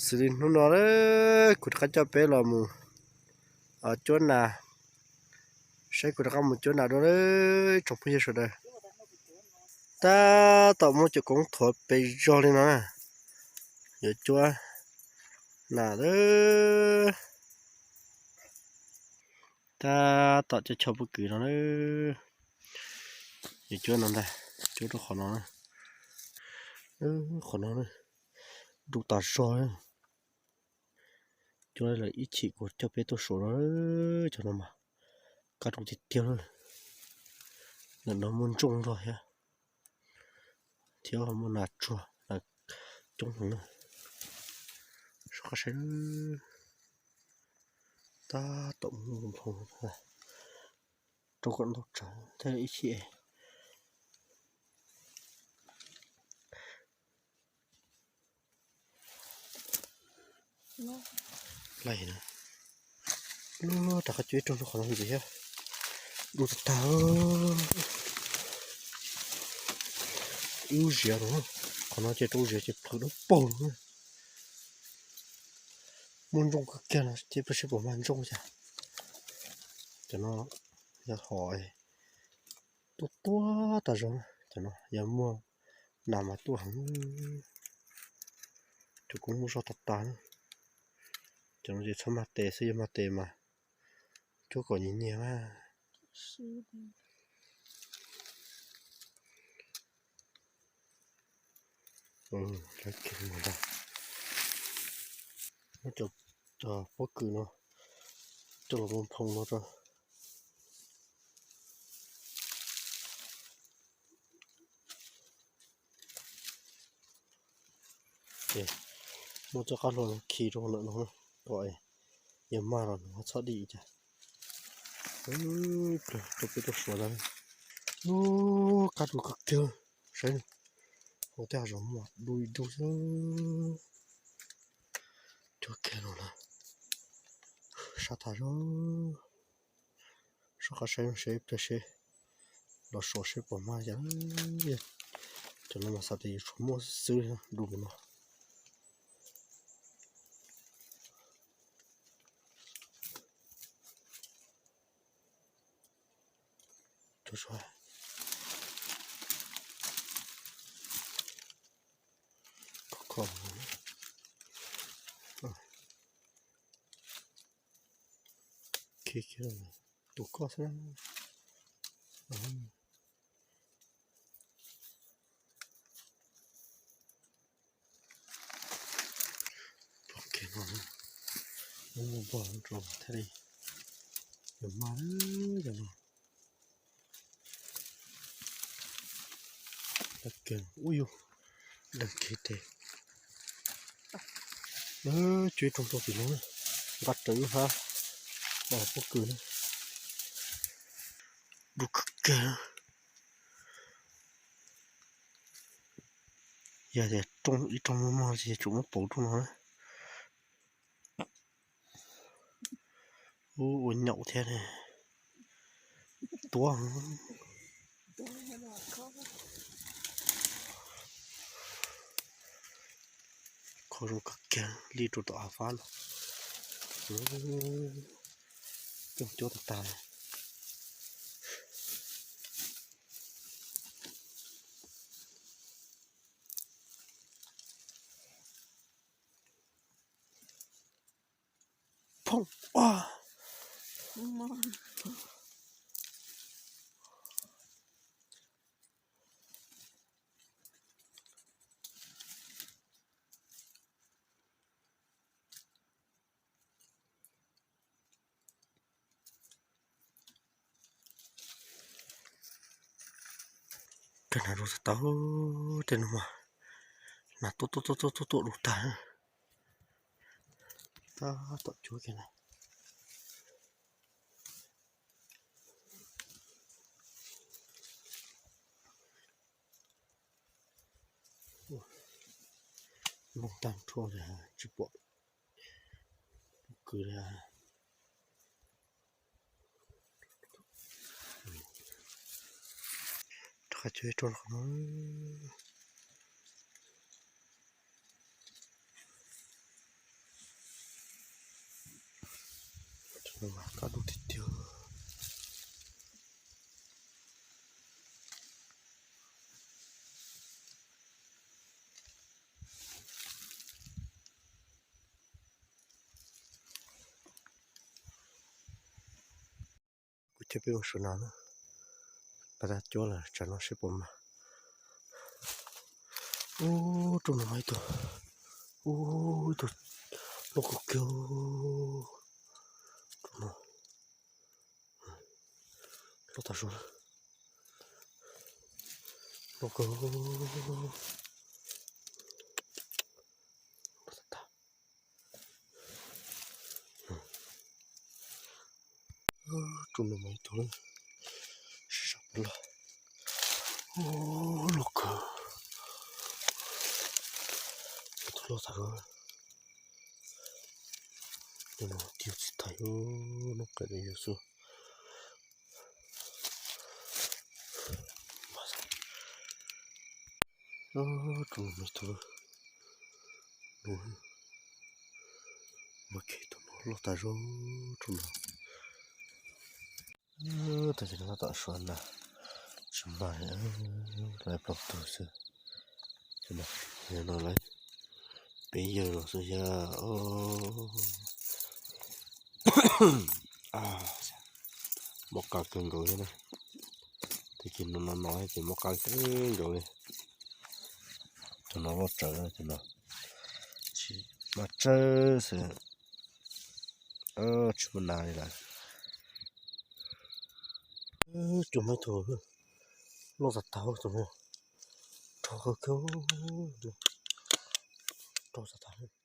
Xws li hnub no, kuv rov qab coj peb los mus cuab nas, saib kuv rov qab mus cuab nas dua lawm tsoom phooj ywg sawv daws. Tab tom muab cov koob thuav pes zog li no na, yuav cuab nas lawm. Tab tom coj chaw pob kws no na, yuav cuab no ntag, cuab rau qhov no na, qhov no na, du tas zog. Cuab lawm ib chim kuv coj peb tuaj suav no, cov no mas kaj rau tiag tiag li. Ntawm no muaj ntsooj nrog thiab, thiab muaj nas tsuag, nas coob heev na. Soj qab saib, tab tom muaj nphoo rau kom ntau tsawv thiab ib chim. Laj na, rov qab cuab ib rooj rau qhov no ntxiv thiab. Du tag tag. Ib lub ziav no, qhov no ces rau ziav ces plhws dawb paug no. Muaj ntsooj kawg kiag no ces peb seb puas mag ntsooj cas. Cov no yog hom tuaj tuaj tas zog, cov no yog muaj nas mas tuaj heev. Cov koob muaj zog tas tas. Cov no ces txhob mag tes xwb, yog mag tes mas cuab kom nyias nyias mas. Lawv kiag mus ntag. Muab cov pob kws no coj los ua nphoo no rau. Muab cov qab hlua no khi rau ntawm no kom yog mag los nws ho txhob dim cas. Rau peb tuaj suav ntag. Lub qab du kawg kiag, saib hauv tej hav zoov mas du du xwb. Cuag kiag no na, sab tas zog. Soj qab saib seb ib pliag seb los suav seb puas mag cas. Cov no mas xav tias yuav tsum muaj xwb du mus no. Khi khi tus koj xwb. Pom kiag no, muaj npog rau thiaj li yuav mag cov no. Ua yus deeg kiag tes. Cuab ib rooj rau tim no, nqa rawv hab pob kws na. Du kawg kiag. Yog tias rooj ib rooj muaj mog ces tsum muab pauv rooj no na. Ub, ua nyaum thiab ne. Tuab. Kho zoo kawg kiag li rau tom hav fab no. Coj cuab tag tag. Phoom. Kawg nas rau tau tej no mas nas tuaj tuaj tuaj tuaj tuaj du tag. Tab tom cuab kiag na. Nplooj tag nrho li tsis pom pob kws li. Rov qab cuab ib rooj qhov no. Kaj dub tiag tiag. Kuv coj peb mus saum no na. Pas tag cuab lawm, tsam no seb puas mag. Ub, rooj no mas ib tug, ub, ib tug loj kawg kiag. Rooj no loj tas zog, loj kawg. Rooj no mas ib tug, sib zog puas loj. Ub, loj kawg. Tus loj tas zog. Tus no tiag tsis thaij, noob qes yus xwb. Tus no mas ib tug, mas tus no loj tas zog, tus no. Tag kis no tab tom suav na, tsis mag, lawv plaub tug xwb. Yog no lawv peb yawg los xwb yog. Mob qab kawg nkaus thiab na. Tag kis no no no ces mob qab kawg nkaus li. Tus no loj tsawv, tus no tsis mag tsawv xwb, tsis muaj nas li lawm. Cua mas ib tug loj tas tas, tus no rog kawg kiag, rog tas tas.